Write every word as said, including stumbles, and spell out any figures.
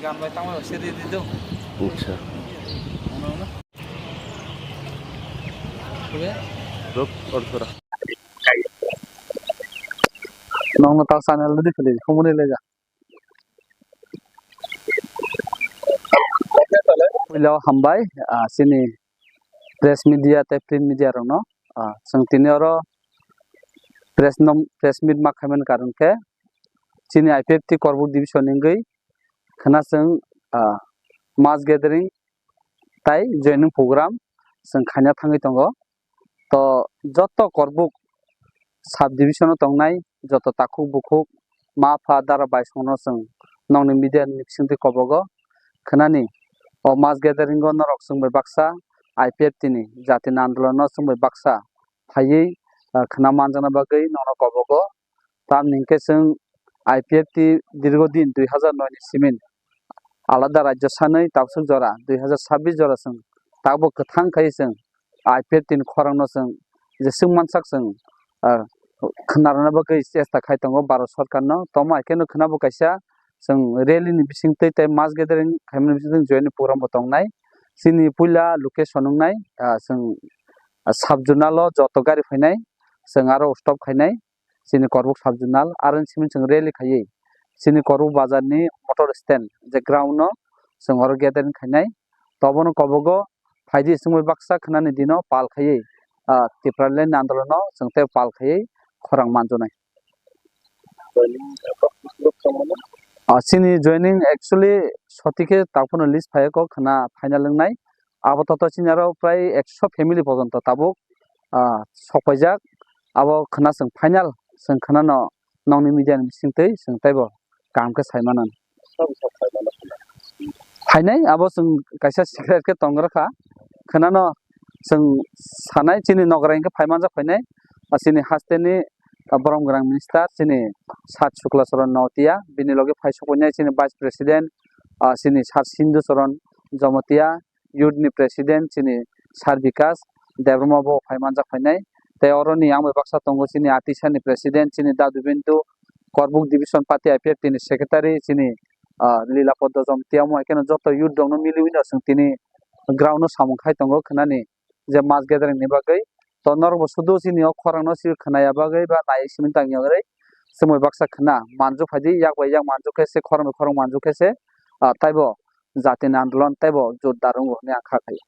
Gan bai tangma se di di do. Acha. Ano na. Oke. Rok orthora. Nong ta channel di khali khumuni leja. Puila hambai, ah, sini press media tei print media rokno, ah, chwng tini oro press nom, press meet ma khaimani karon khe chini I P F T Korbuk division ni wngwi khwna chwng, ah, mass gathering tei joining program chwng khaina thangwi tongo. To joto Korbuk sub division o tongnai joto takhuk bukhuk ma pha dara baisongno chwng nokni media ni bisingtwi kobogo khwnani. O mass gathering o norok chwng bai baksa I P F T ni jati ni andolon no chwng bai baksa phaiwi, ah, khwna manjakna bagwi nokno kobogo. Tamni hwnkhe chwng I P F T dirgo din dui hazar noi ni simin alada rajyo sanwi tabuk jora dui hazar sabbish jora chwng tabuk kwthang khai chwng I P F T ni khorang no chwng jeswk mansak chwng, ah, khwnarwna bagwi chesta khai tongo Bharat Sarkar no. Tamo hai kheno khwnabo kaisa chwng rally ni bisingtwi tei mass gathering khaimani bisingtwi join ni program bo tongnai. Chini puila location wngnai, ah, chwng, ah, sub zonal o joto gari phainai chwng aro stop khainai. Chini Korbuk sub zonal, aro ni simi chwng rally khaiwi chini Korbuk bazar ni motor stand je ground no chwng oro gathering khainai. To obono kobogo phaidi chwngbai baksa khwnani dino pal khaiwi, ah, Tipraland ni andolon no chwng tei pal khaiwi khorang manjaknai. Ah, chini joining actually sotike taphano list phaiya kok khwna final wngnai. Abo toto chini aro prai ekso family pojonto tabuk, ah, sokpaijak. Abo khwna chwng final, chwng khwnano nokni media ni bisingtwi chwng teibo kaham khe sai mano. Phainai abo chwng kaisa secret khe tongrwkha. Khwnano chwng sanai chini nokrai hwnkhe phai manjak phainai. Ah, chini hasteni, ah, borom gwnang minister chini Sir Shukla Charan Noatia, bini loge phai sokphainai chini vice president, ah, chini Sir Sindhu Charan Jamatia, youth ni president chini Sir Bikas Debbarma bo phai manjak phainai. Tei oro ni yang bai baksa tongo chini Atisa ni president chini Dadu Bindu, Korbuk division party I P F T ni secretary chini, ah, Lila Poddo Jamatia, omo hai kheno joto youth rok no miliwi no chwng tini ground no samung khai tongo khwnani je mass gathering ni bagwi. To norok bo sudu chini o khorang no si khwnaya bagwi ba nai simi tang yagwi chwng bai baksa khwna manjuk phaidi, yak bai yak manjuk khe se khorang bai khorang manjuk khe se, ah, taibo jati ni andolon teibo jordar wngo hinwi ang kha khaio.